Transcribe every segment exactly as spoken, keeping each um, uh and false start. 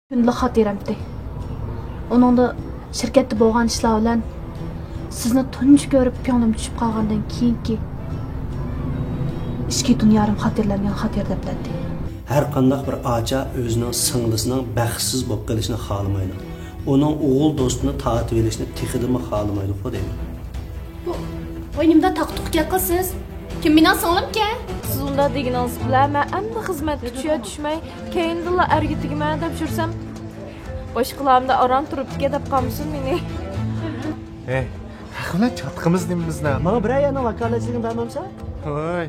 كۈندىلىك خاتىرەمتى. ئۇنىڭدا شىركەتتە بولغان ئىشلار بىلەن سىزنى تۇنجى كۆرۈپ كۆڭلۈم چۈشۈپ قالغاندىن كېيىنكى ئىچكى دۇنيالىرىم خاتىرىلەنگەن خاتىرە دەپلەندى. ھەر قانداق بىر ئاچا ئۆزىنىڭ سىڭلىسىنىڭ بەختسىز بولۇپ قېلىشىنى خالىمايدۇ. ئۇنىڭ ئوغۇل دوستىنى تارتىۋېلىشنى تېخىدىنمۇ خالىمايدۇ خۇدايىم. ۋاي نېمىدە تاقتۇق گەپ قىلسىز؟ كىم مېنىڭ سىڭلىمكەن؟ سىز ئۇنداق دېگىنىڭىز بىلەن مەن ئەمدى خىزمەتكە چۈشە چۈشمەي، كەينىدىنلا ئەرگە تېگىمەن دەپ يۈرسەم، باشقىلارمۇ ئاران تۇرۇپتىكەن دەپ قالمىسۇن مېنى. ھەي، ھەق بىلەن چاتىقىمىز نېمىمىزنى؟ ماڭا بىرەر يەرنىڭ ۋاكالەتچىلىكىنى بەرمەمسەن؟ ھوي،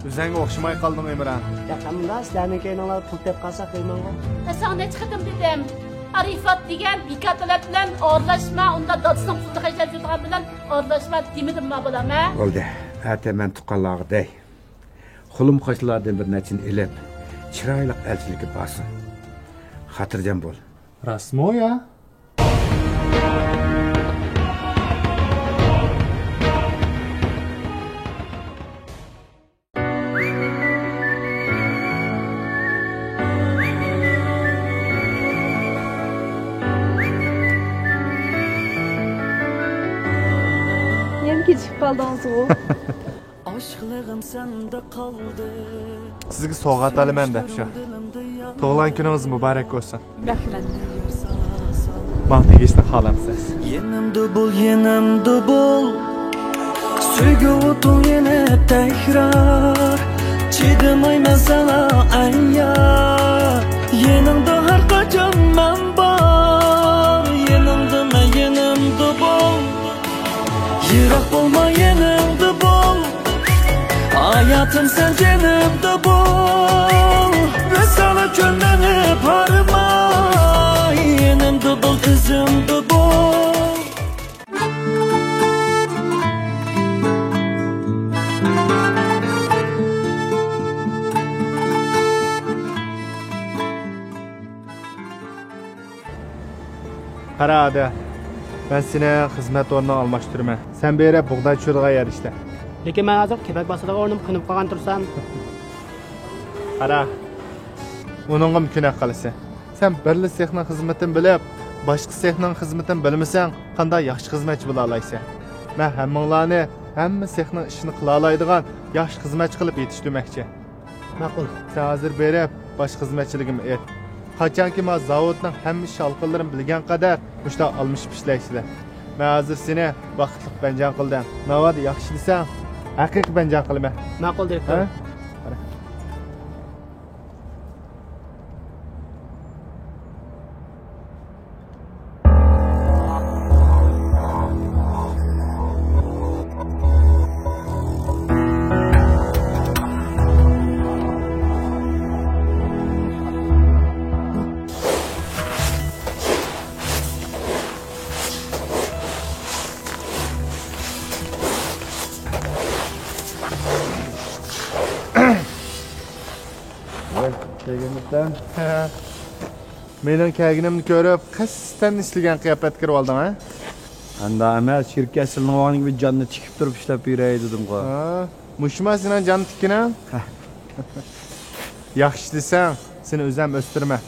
ئۆزەڭگە ئوخشىماي قالدىڭ ئىمران. ياق، ئەمدى سىلەرنىڭ كەينىڭلار پۇل تېپىپ قالساق دەيمەنغۇ. مەن ساڭا نەچچە قېتىم دېدىم، ئارىفات دېگەن بىكار تەلەپ بىلەن ئارىلاشما، ئۇنداق دادىسىنىڭ پۇلىنى خەجلەپ يۈرىدىغان بىلەن ئارىلاشما دېمىدىمما بالام، ھە؟ بولدى، ئەتە مەن تۇغقانلارغا دەي. قولۇم-قوشنىلاردىن بىر نەچچىنى ئېلىپ، چىرايلىق ئەلچىلىككە بارسۇن. خاتىرجەم بول. راستمۇ يا؟ يەنە كېچىكىپ قالدىڭىزغۇ. سىزگە سوۋغات ئالىمەن دەپ شۇ. تۇغۇلغان كۈنىڭىز مۇبارەك بولسۇن. رەھمەت. ماڭا تېگىشنى خالامسىز؟ يېنىمدا بول، يېنىمدا بول. سۆيگۈ ئوتۇڭ يېنىپ تەكرار. چىدىمايمەن ساڭا ئەييار. يېنىڭدا ھەر قاچان مەن بار. يېنىمدا مەن، يېنىمدا بول. يىراق بولما، يېنىمدا بول. ھاياتىم سەن جېنىمدا بول. ۋىسالغا چۆممەڭ ھارماي. يېنىمدا بول، ئىزىمدا بول. قارا ئادەم، مەن سېنى خىزمەت ئورنىغا ئالماشتۇرىمەن. سەن بېرىپ بۇغداي چۈشۈرىدىغان يەردە ئىشلە. لېكىن مەن ھازىر كېپەك باسىدىغان ئورنۇم قېنىپ قالغان تۇرسام. قارا، ئۇنىڭغىمۇ كۆنۈپ قالىسەن. سەن بىرلا سېخنىڭ خىزمىتىنى بىلىپ، باشقا سېخنىڭ خىزمىتىنى بىلمىسەڭ، قانداق ياخشى خىزمەتچى بولالايسەن؟ مەن ھەممىڭلارنى ھەممە سېخنىڭ ئىشىنى قىلالايدىغان ياخشى خىزمەتچى قىلىپ يېتىشتۈرمەكچى. ماقۇل. سەن ھازىر بېرىپ، باشقا خىزمەتچىلىرىگىمۇ ئېيت. قاچانكى ما زاۋۇتنىڭ ھەممە ئىش ھالقىلىرىنى بىلگەن قەدەر مۇشۇنداق ئالمىشىپ ئىشلەيسىلەر. مەن ھازىر سېنى بەختلىك بەنجان قىلدىم. ناۋادا ياخشى دېسەڭ، ھەقىقىي بەنجان قىلىمەن. ماقۇل، دىرېكتور. ھە؟ ۋاي، كەلگەنمىسەن؟ مېنىڭ كەلگىنىمنى كۆرۈپ، قەستەن ئىشلىگەن قىياپەتكە كىرىۋالدىڭ، ھە؟ ئاندا ئەمەس، شىركەت سىلىنىۋالغان كىبى جاننى تىكىپ تۇرۇپ ئىشلەپ يۈرەي دېدىمغۇ. ھا، مۇشۇما سېنىڭ جان تىككىنىڭ؟ ياخشى دېسەڭ، سېنى ئۆزۈم ئۆستۈرىمەن.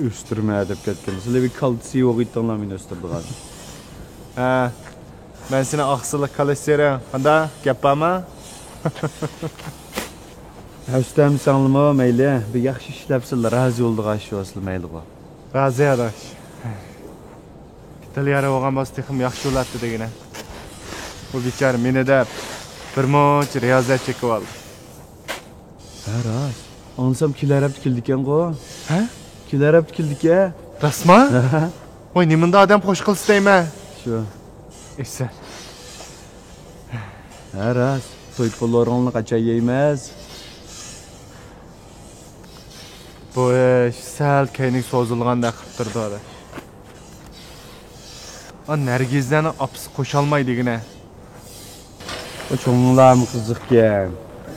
ئۆستۈرمە دەپ كەتكەن. سىلەر بىر كالتسىي ئوغۇيتتۇڭلار مېنى ئۆستۈرىدىغان. ھە، مەن سېنى ئاقسىللىق كالتسىيرىڭ. قانداق؟ گەپ بارمۇ؟ ئۆستۈرمىسەڭلىمۇ مەيلى، بىر ياخشى ئىشلەپسىلە، رازى بولىدىغان ئىش بولسىلا مەيلىغۇ. رازى ئاداش. ئىتالىيەدە بولغان بولسا تېخىمۇ ياخشى بولاتتى دېگىنە. بۇ بىچارە مېنى دەپ بىر مۇنچە رىيازەت چېكىۋالدى. ھە، راست. ئاڭلىسام كېلەر ھەپتە كېلىدىكەنغۇ. ھە؟ كېلەر ھەپتە كېلىدىكەن. راستما؟ ھە. ۋاي، نېمانداق ئادەم خوش قىلسا دەيمەن. شۇ. ئېسەن. ھە، راست. توي پۇللىرىڭلارنى قاچان يەيمىز؟ بۇ ئىش سەل كەينىگە سوزۇلغاندەك قىلىپ تۇرىدۇ، ئاداش. ئا، نەرگىزەنىڭ ئاپىسى قوشالماي دېگىنە. ئۇ چوڭلارمۇ قىزىقكەن.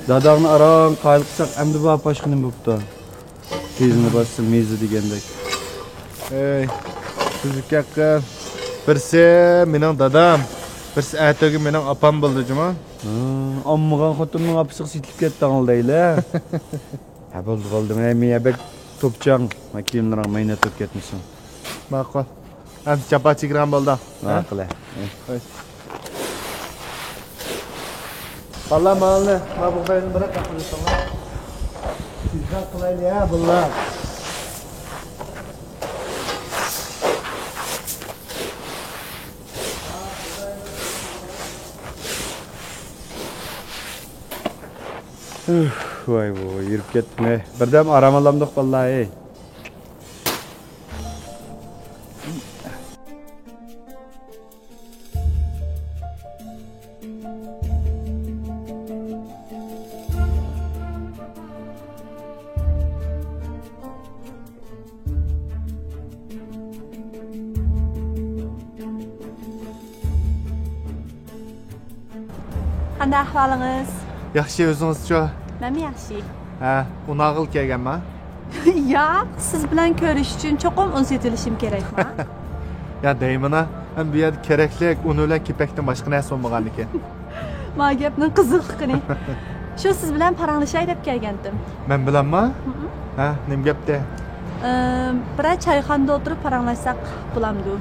داداڭنى ئاران قايىل قىلساق، ئەمدى بار پاشقىنى بوپتۇ. تېزىنى باسسا مېزى دېگەندەك. ئەي، سۈزۈك ئەقىل. بىرسى مېنىڭ دادام، بىرسى ئەتىگە مېنىڭ ئاپام بولدى جۇمۇ. ھا، ئاممىغان خوتۇننىڭ ئاپىسىغا سېتىلىپ كەتتىڭ دەيلى. ھە، بولدى، بولدى. مەن، مەن بەك توپچاڭ، كىيىملىرىڭ مەينەت بولۇپ كەتمىسۇن. ماقۇل. ئەمدى جاپا چېكىرگەن بولدى. ماقۇل. بالىلار، مالنى، ما بۇغداينى بىراق قاقىلىساڭلار. تېزرەك قىلايلى ھە، بالىلار. ئۇھ، ۋاي، ۋاي، يۈرۈپ كەتتىم، ھەي. بىردەم ئارام ئالامدۇق، بالىلار، ھەي. قانداق ئەھۋالىڭىز؟ ياخشى، ئۆزىڭىزچۇ؟ مەنمۇ ياخشى. ھە، ئۇناغىل كەلگەنما؟ ياق، سىز بىلەن كۆرۈشۈش ئۈچۈن چوقۇم ئۇن سېتىۋېلىشىم كېرەكما؟ يا دەيمىنا، ھەم بۇ يەردە كېرەكلىك ئۇن بىلەن كېپەكتىن باشقا نەرسە بولمىغاندىكىن. ما گەپنىڭ قىزىقلىقىنى. شۇ سىز بىلەن پاراڭلىشاي دەپ كەلگەنتىم. مەن بىلەنما؟ ھە، نېمە گەپتە؟ ئىم، بىرەر چايخانىدا ئولتۇرۇپ پاراڭلاشساق بولامدۇ؟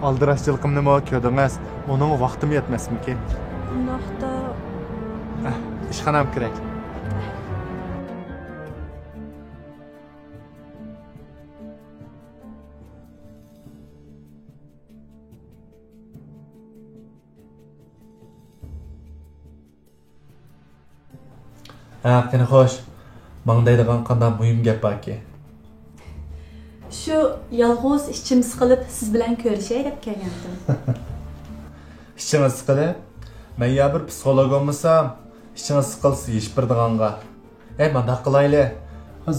ئالدىراشچىلىقىمنىمۇ كۆردىڭىز، ئۇنىڭغا ۋاقتىم يەتمەسمىكىن؟ ئۇنداقتا. ئىشخانامغا كىرەي. ھە، قېنى خوش، ماڭا دەيدىغان قانداق مۇھىم گەپ باركى؟ شۇ يالغۇز ئىچىم سىقىلىپ سىز بىلەن كۆرۈشەي دەپ كەلگەنتىم. ئىچىڭىز سىقىلىپ؟ مەن يا بىر پسىخولوگ بولمىسام، ئىچىڭىز سىقىلسا يېشىپ بېرىدىغانغا. ھەي، مانداق قىلايلى.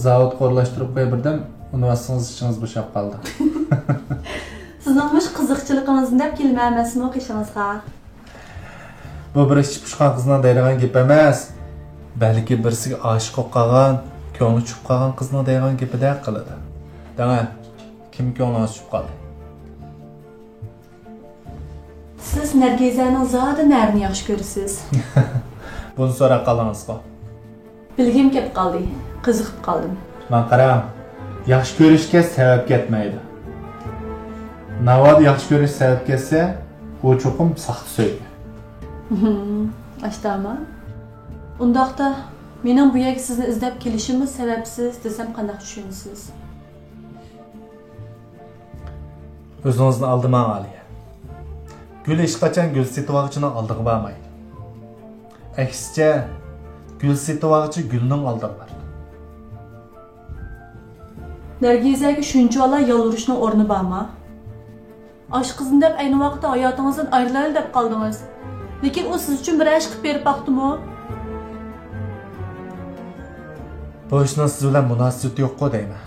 زاۋۇتقا ئورۇنلاشتۇرۇپ قوياي بىردەم، ئۇنىۋالسىڭىز ئىچىڭىز بوشاپ قالىدۇ. سىزنىڭ مۇشۇ قىزىقچىلىقىڭىزنى دەپ كېلىمەن مەنمۇ قېشىڭىزغا. بۇ بىر ئىچى پۇشقان قىزنىڭ دەيدىغان گېپى ئەمەس. بەلكى بىرسىگە ئاشىق بولۇپ قالغان، كۆڭلى چۈشۈپ قالغان قىزنىڭ دەيدىغان گېپىدەك قىلىدۇ. دەڭە، كىم كۆڭلىڭىز چۈشۈپ قالدى؟ سىز نەرگىزەنىڭ زادى نەرىنى ياخشى كۆرىسىز؟ بۇنى سوراپ قالدىڭىزغۇ. بىلگۈم كەپ قالدى، قىزىقىپ قالدىم. ماڭا قاراڭ، ياخشى كۆرۈشكە سەۋەب كەتمەيدۇ. ناۋادا ياخشى كۆرۈش سەۋەب كەتسە، ئۇ چوقۇم ساختا سۆيگۈ. ھىم، ئاشتاما؟ ئۇنداقتا، مېنىڭ بۇ يەرگە سىزنى ئىزدەپ كېلىشىممۇ سەۋەبسىز دېسەم قانداق چۈشىنىسىز؟ ئۆزىڭىزنى ئالدىماڭ، ئالىيە. گۈل ھېچقاچان گۈل سېتىۋالغۇچىنىڭ ئالدىغا بارمايدۇ. ئەكسىچە، گۈل سېتىۋالغۇچى گۈلنىڭ ئالدىغا بارىدۇ. نەرگىزەگە شۇنچىۋالا يالۋۇرۇشنىڭ ئورنى بارما؟ ئاشۇ قىزنى دەپ ئەينى ۋاقىتتا ھاياتىڭىزدىن ئايرىلايلى دەپ قالدىڭىز. لېكىن ئۇ سىز ئۈچۈن بىر ئىش قىلىپ بېرىپ باقتىمۇ؟ بۇ ئىشنىڭ سىز بىلەن مۇناسىۋىتى يوققۇ دەيمەن.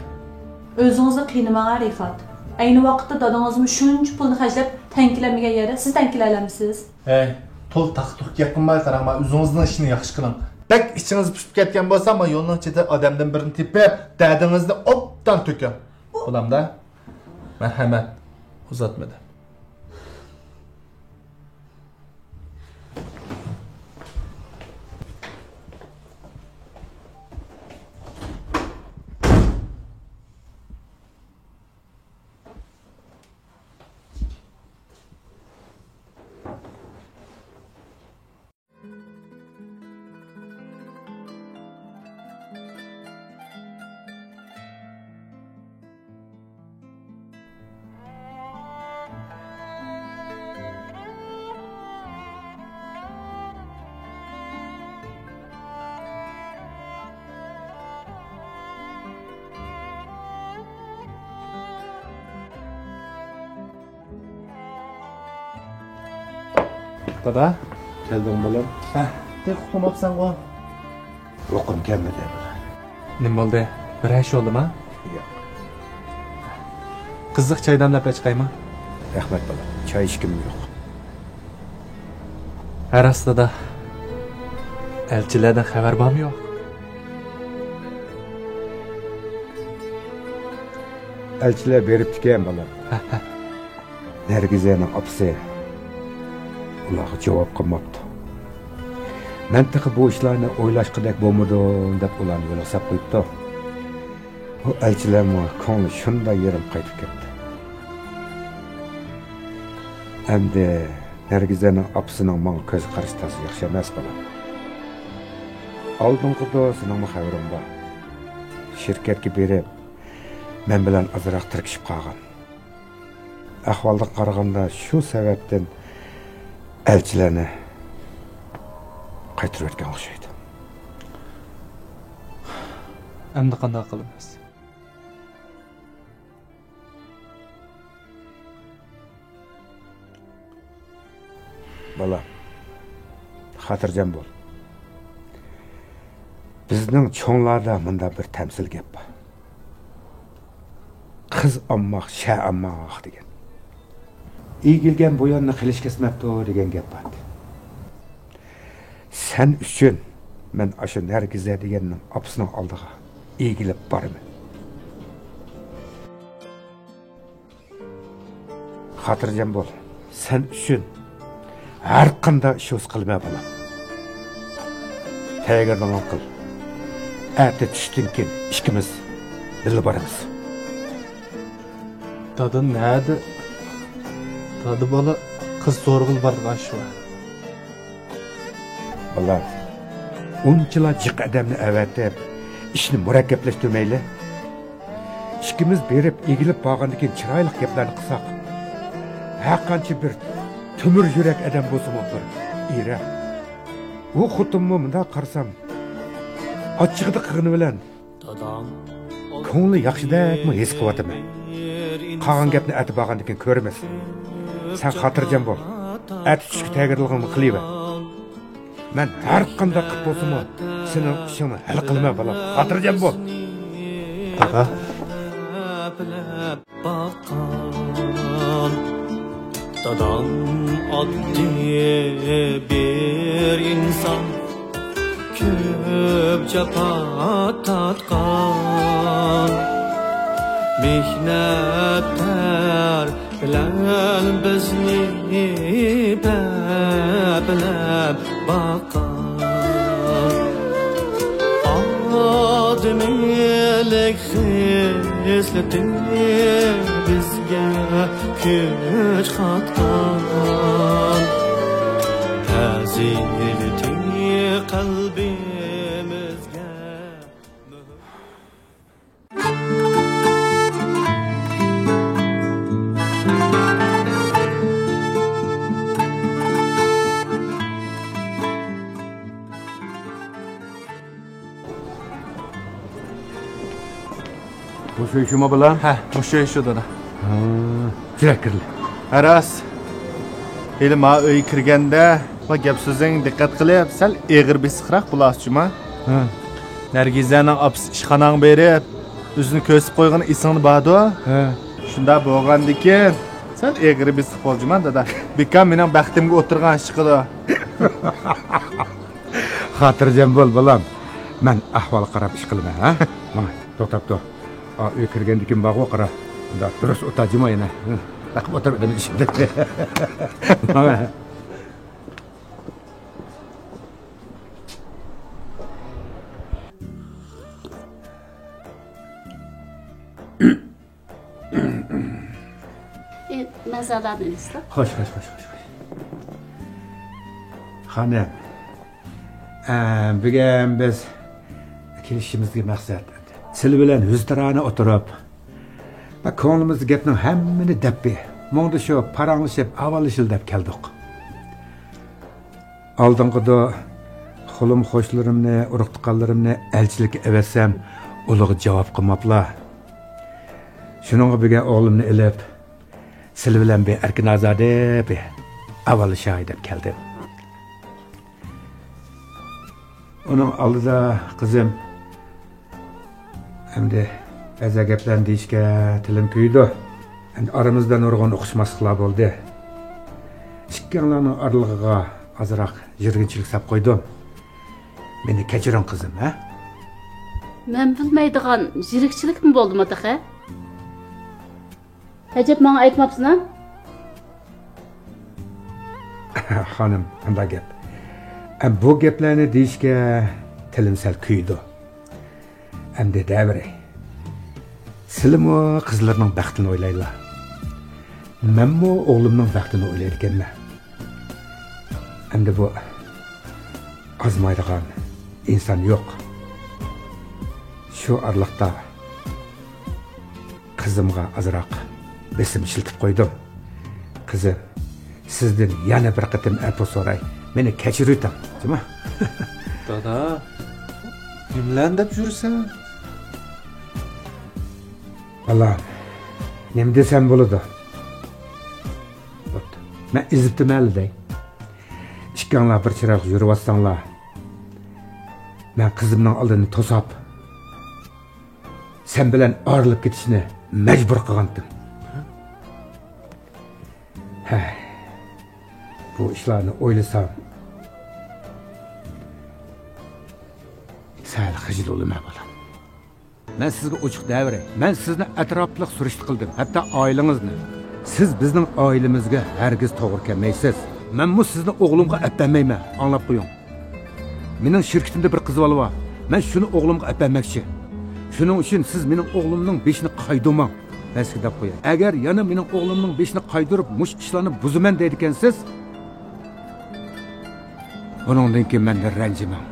ئۆزىڭىزنى قىينىماڭ، رىفات. ئەينى ۋاقىتتا دادىڭىزمۇ شۇنچە پۇلنى خەجلەپ تەڭكىلەنمىگەن يەردە سىز تەڭكىلەنەمسىز؟ ھەي، تولا تاق-تۇق گەپ قىلماي قاراڭ، مانا ئۆزىڭىزنىڭ ئىشىنى ياخشى قىلىڭ. بەك ئىچىڭىز پۇشۇپ كەتكەن بولسا، مانا يولنىڭ چېتىدە ئادەمدىن بىرنى تېپىپ، دەردىڭىزنى ئوبدان تۆكۈڭ. بولامدا؟ مەرھەمەت، ئۇزاتمىدىم. دادا. كەلدىڭ بالام. ھە، تېخى ئۇخلىماپسەنغۇ؟ ئۇيقۇم كەلمىدى. نېمە بولدى؟ بىر ئىش بولدىما؟ ياق. قىزىق چاي دەملەپ ئەچىقايمۇ؟ رەھمەت بالام، چاي ئىچكۈم يوق. ھە راست دادا. ئەلچىلەردىن خەۋەر بارمۇ يوق؟ ئەلچىلەر بېرىپتىكەن بالام. نەرگىزەنىڭ ئاپىسى ئۇلارغا جاۋاب قىلماپتۇ. مەن تېخى بۇ ئىشلارنى ئويلاشقۇدەك بولمىدىم دەپ ئۇلارنى يولغا ساپ قويۇپتۇ. بۇ ئەلچىلەرمۇ كۆڭلى شۇنداق يېرىم قايتىپ كەتتى. ئەمدى نەرگىزەنىڭ ئاپىسىنىڭ ماڭا كۆز قارىشى تازا ياخشى ئەمەس، بالام. ئالدىنقىدا سېنىڭمۇ خەۋىرىڭ بار. شىركەتكە بېرىپ، مەن بىلەن ئازراق تىركىشىپ قالغان. ئەھۋالدىن قارىغاندا، شۇ سەۋەبتىن ئەلچىلەرنى قايتۇرۇۋەتكەن ئوخشايدۇ. ئەمدى قانداق قىلىمىز؟ بالام، خاتىرجەم بول. بىزنىڭ چوڭلاردا مۇنداق بىر تەمسىل گەپ بار. «قىز ئامماق، شە ئامماق» دېگەن. «ئېگىلگەن بوياننى قىلىچ كەسمەپتۇ» دېگەن گەپ بار. سەن ئۈچۈن مەن ئاشۇ نەرگىزە دېگەننىڭ ئاپىسىنىڭ ئالدىغا ئېگىلىپ بارىمەن. خاتىرجەم بول، سەن ئۈچۈن ھەر قانداق ئىش بولسا قىلىمەن، بالام. تەييارلىقىڭنى قىل. ئەتە چۈشتىن كېيىن ئىككىمىز بىللە بارىمىز. دادا نەدە؟ دادا بالا قىز سورىغىلى بارىدىغان ئىش بار. بالام، ئۇنچىلا جىق ئادەمنى ئەۋەتىپ، ئىشنى مۇرەككەپلەشتۈرمەيلى. ئىككىمىز بېرىپ ئېگىلىپ بارغاندىن كېيىن چىرايلىق گەپلەرنى قىلساق، ھەرقانچە بىر تۆمۈر يۈرەك ئادەم بولسىمۇ بىر ئېرى. ئۇ خوتۇنمۇ مۇنداق قارىسام، ئاچچىقىدا قىلغىنى بىلەن كۆڭلى ياخشىدەكمۇ ھېس قىلىۋاتىمەن. قالغان گەپنى ئەتە بارغاندىن كېيىن كۆرىمىز. سەن خاتىرجەم بول. ئەتە چۈشكە تەييارلىقىڭنى قىلىۋەر. مەن ھەر قانداق قىلىپ بولسىمۇ سېنىڭ ئىشىڭنى ھەل قىلىمەن، بالام. خاتىرجەم بول. دادا. باققان. دادام ئاددىي بىر ئىنسان، كۆپ جاپا تارتقان. مېھنەت تەر بىلەن بىزنى بەپلەپ باققان. ئادىمىيلىك خىسلىتى بىزگە كۈچ قاتقان، پەزىلىتى قەلبىمىزگە مۆھۈر. مۇشۇ ئۆي شۇمۇ، بالام؟ ھە، مۇشۇ ئۆي شۇ، دادا. ھە، جۈرەك كىرلى. ھە، راست. ھېلى ما ئۆيگە كىرگەندە، ما گەپ سۆزۈڭگە دىققەت قىلىپ، سەل ئېغىر بېسىقراق بولارسىز جۇما. ھە. نەرگىزەنىڭ ئاپىسى ئىشخاناڭغا بېرىپ، ئۆزىنى كۆرسىتىپ قويغىنى ئېسىڭدە باردۇ. ھە. شۇنداق بولغاندىكىن، سەل ئېغىر بېسىق بول جۇما، دادا. بىكار مېنىڭ بەختىمگە ئولتۇرغان ئىش چىقىدۇ. خاتىرجەم بول، بالام. مەن ئەھۋالغا قاراپ ئىش قىلىمەن، ھە؟ ماڭا، توختاپ تۇر. ئا، ئۆيگە كىرگەندىن كېيىن بارغۇ قارا. مۇنداق دۇرۇس ئولتۇر جۇما يەنە. ھە، بېقىپ ئولتۇرۇپ ئۆتىمەن ئىشىمدىن. ماڭا. ئى، مەزەلەرنى ئېيتسا. خوش، خوش، خوش، خوش، خوش. خانىم، ئە، بۈگۈن بىز كېلىشىمىزدىكى مەقسەت، سىلى بىلەن ھۆزتارانە ئولتۇرۇپ، بە، كۆڭلىمىزدىكى گەپنىڭ ھەممىنى دەپ بېرىپ، مۇڭدىشىپ، پاراڭلىشىپ، ئاۋالىشىلى دەپ كەلدۇق. ئالدىنقىدا خۇلۇم خوشلىرىمنى، ئۇرۇق-تۇغقانلىرىمنى ئەلچىلىككە ئەۋەتسەم، ئۇلىغا جاۋاب قىلماپلا. شۇنىڭغا بۈگۈن ئوغلۇمنى ئېلىپ، سىلى بىلەن بىر ئەركىن-ئازادە بىر ئاۋالىشاي دەپ كەلدىم. ئۇنىڭ ئالدىدا قىزىم ئەمدى بەزى گەپلەرنى دېيىشكە تىلىم كۆيىدۇ. ئەمدى ئارىمىزدا نۇرغۇن ئۇقۇشماسلىقلار بولدى. ئىككىڭلارنىڭ ئارىلىقىغا ئازراق يىرگىنچىلىك ساپ قويدۇم. مېنى كەچۈرۈڭ، قىزىم، ھە؟ مەن بىلمەيدىغان يىرىكچىلىكمۇ بولدىمۇ تېخى؟ ئەجەب ماڭا ئېيتماپسىنا؟ خانىم، مۇنداق گەپ. ئە، بۇ گەپلەرنى دېيىشكە تىلىم سەل كۆيىدۇ. ئەمدى دەۋېرەي. سىلىمۇ قىزلىرىنىڭ بەختىنى ئويلايلا. مەنمۇ ئوغلۇمنىڭ بەختىنى ئويلايدىكەنمەن. ئەمدى بۇ ئازمايدىغان ئىنسان يوق. شۇ ئارىلىقتا قىزىمغا ئازراق بېسىم ئىشلىتىپ قويدۇم. قىزىم، سىزدىن يەنە بىر قېتىم ئەپۇ سوراي، مېنى كەچۈرۈۋېتىڭ، جۇمۇ. دادا، نېمىلەرنى دەپ يۈرسەن؟ بالام، نېمە دېسەم بولىدۇ؟ بوپتۇ، مەن ئېزىپتىمەنلا دەي. ئىككىڭلار بىر چىرايلىق يۈرۈۋاتساڭلار، مەن قىزىمنىڭ ئالدىنى توساپ، سەن بىلەن ئايرىلىپ كېتىشنى مەجبۇر قىلغانتىم. ھەي، بۇ ئىشلارنى ئويلىسام، سەل خىجىل بولىمەن، بالام. مەن سىزگە ئوچۇق دەۋېرەي. مەن سىزنى ئەتراپلىق سۈرۈشتە قىلدىم، ھەتتا ئائىلىڭىزنى. سىز بىزنىڭ ئائىلىمىزگە ھەرگىز توغرا كەلمەيسىز. مەنمۇ سىزنى ئوغلۇمغا ئەپ بەرمەيمەن، ئاڭلاپ قويۇڭ. مېنىڭ شىركىتىمدە بىر قىز بالا بار. مەن شۇنى ئوغلۇمغا ئەپ بەرمەكچى. شۇنىڭ ئۈچۈن سىز مېنىڭ ئوغلۇمنىڭ بېشىنى قايدۇرماڭ. مەن سىزگە دەپ قوياي. ئەگەر يەنە مېنىڭ ئوغلۇمنىڭ بېشىنى قايدۇرۇپ، مۇشۇ ئىشلارنى بۇزىمەن دەيدىكەنسىز، ئۇنىڭدىن كېيىن مەندىن رەنجىمەڭ.